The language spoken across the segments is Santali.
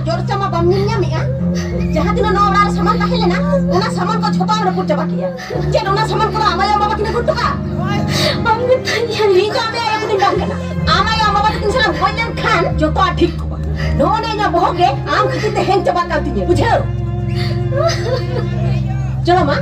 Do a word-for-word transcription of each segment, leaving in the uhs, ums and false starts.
ᱪᱚᱨᱪᱟ ᱢᱟ ᱵᱟᱢ ᱧᱮᱞ ᱧᱟᱢᱮᱜᱼᱟ᱾ ᱡᱟᱦᱟᱸ ᱛᱤᱱᱟᱹᱜ ᱱᱚᱣᱟ ᱚᱲᱟᱜ ᱨᱮ ᱥᱟᱢᱟᱱ ᱛᱟᱦᱮᱸ ᱞᱮᱱᱟ, ᱚᱱᱟ ᱥᱟᱢᱟᱱ ᱠᱚ ᱡᱷᱚᱛᱚ ᱟᱢ ᱨᱟᱹᱯᱩᱫ ᱪᱟᱵᱟ ᱠᱮᱜᱼᱟ᱾ ᱪᱮᱫ ᱚᱱᱟ ᱥᱟᱢᱟᱱ ᱠᱚᱫᱚ ᱟᱢ ᱟᱭᱳ ᱟᱢ ᱵᱟᱵᱟ ᱠᱤᱱ ᱟᱹᱜᱩ ᱦᱚᱴᱚ ᱠᱟᱜᱼᱟ? ᱟᱢ ᱜᱮᱛᱚᱧ ᱟᱭᱳ᱾ ᱤᱧ ᱫᱚ ᱟᱢ ᱟᱭᱳ ᱠᱚᱫᱚᱧ ᱵᱟᱝ ᱠᱟᱱᱟ᱾ ᱟᱢ ᱟᱭᱳ ᱟᱢ ᱵᱟᱵᱟ ᱛᱟᱹᱠᱤᱱ ᱥᱟᱞᱟᱜ ᱜᱚᱡ ᱞᱮᱱᱠᱷᱟᱱ ᱡᱚᱛᱚᱣᱟᱜ ᱴᱷᱤᱠ ᱠᱚᱜᱼᱟ᱾ ᱱᱚᱜᱼᱚ ᱱᱟ ᱤᱧᱟᱹᱜ ᱵᱚᱦᱚᱜ ᱜᱮ ᱟᱢ ᱠᱷᱟᱹᱛᱤᱨ ᱛᱮ ᱦᱮᱝ ᱪᱟᱵᱟᱜ ᱠᱟᱱ ᱛᱤᱧᱟᱹ, ᱵᱩᱡᱷᱟᱹᱣ? ᱪᱚᱞᱚ ᱢᱟ᱾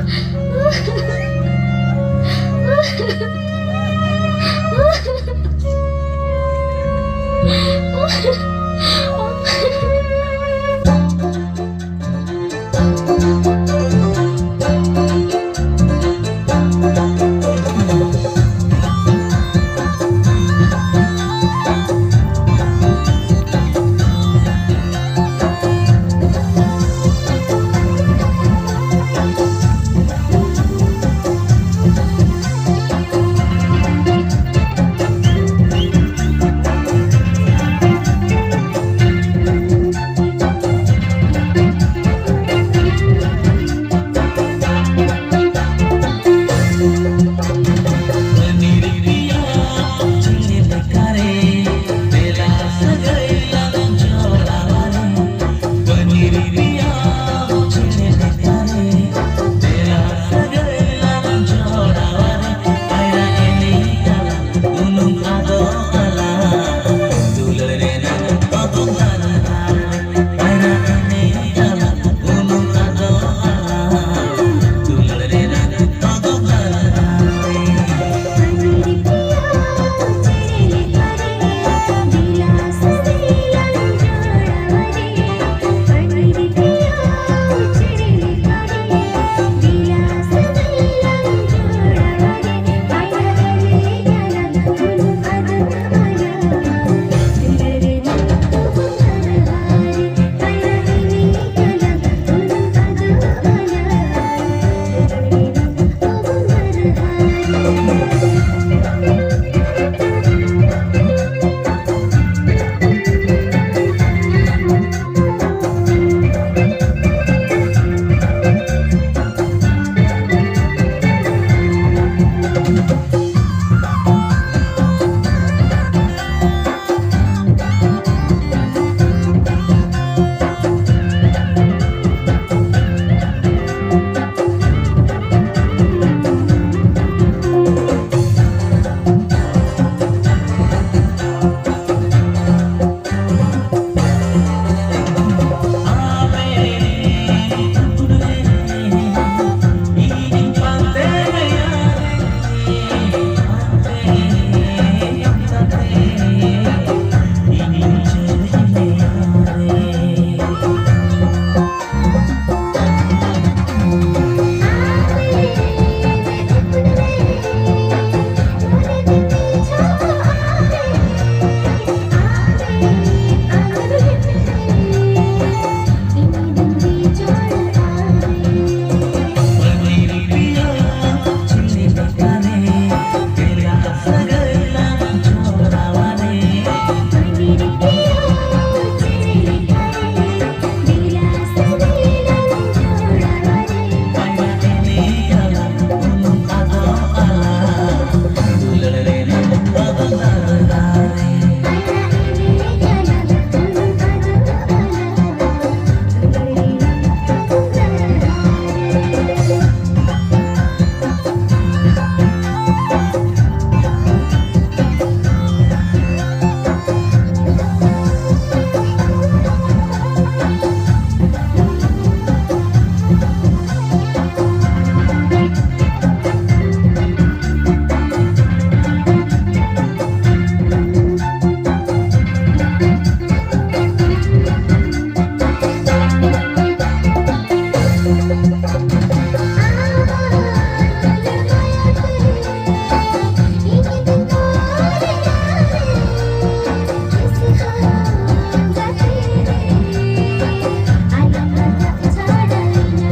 ᱟᱞᱚᱢ ᱨᱟᱠᱟᱵ ᱪᱷᱟᱰᱟᱭᱤᱧᱟ᱾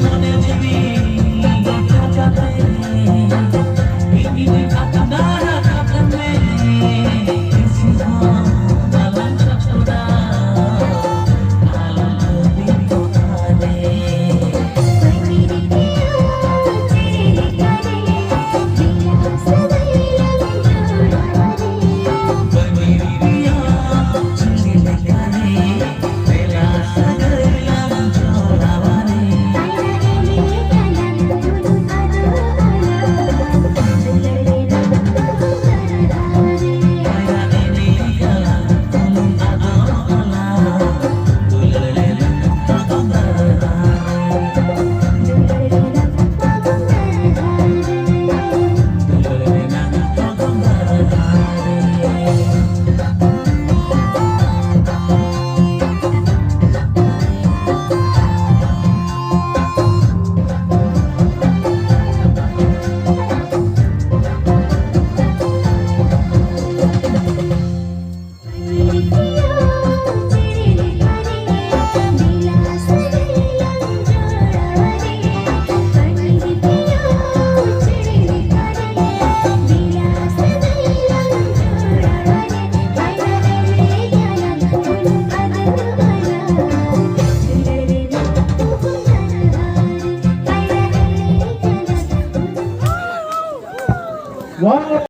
ᱢᱚᱱᱮ ᱡᱤᱣᱤ ᱜᱚᱴᱟ ᱠᱟᱛᱮ, ᱤᱧ ᱟᱯᱱᱟᱨ ᱟᱠᱟᱫ ᱢᱮ᱾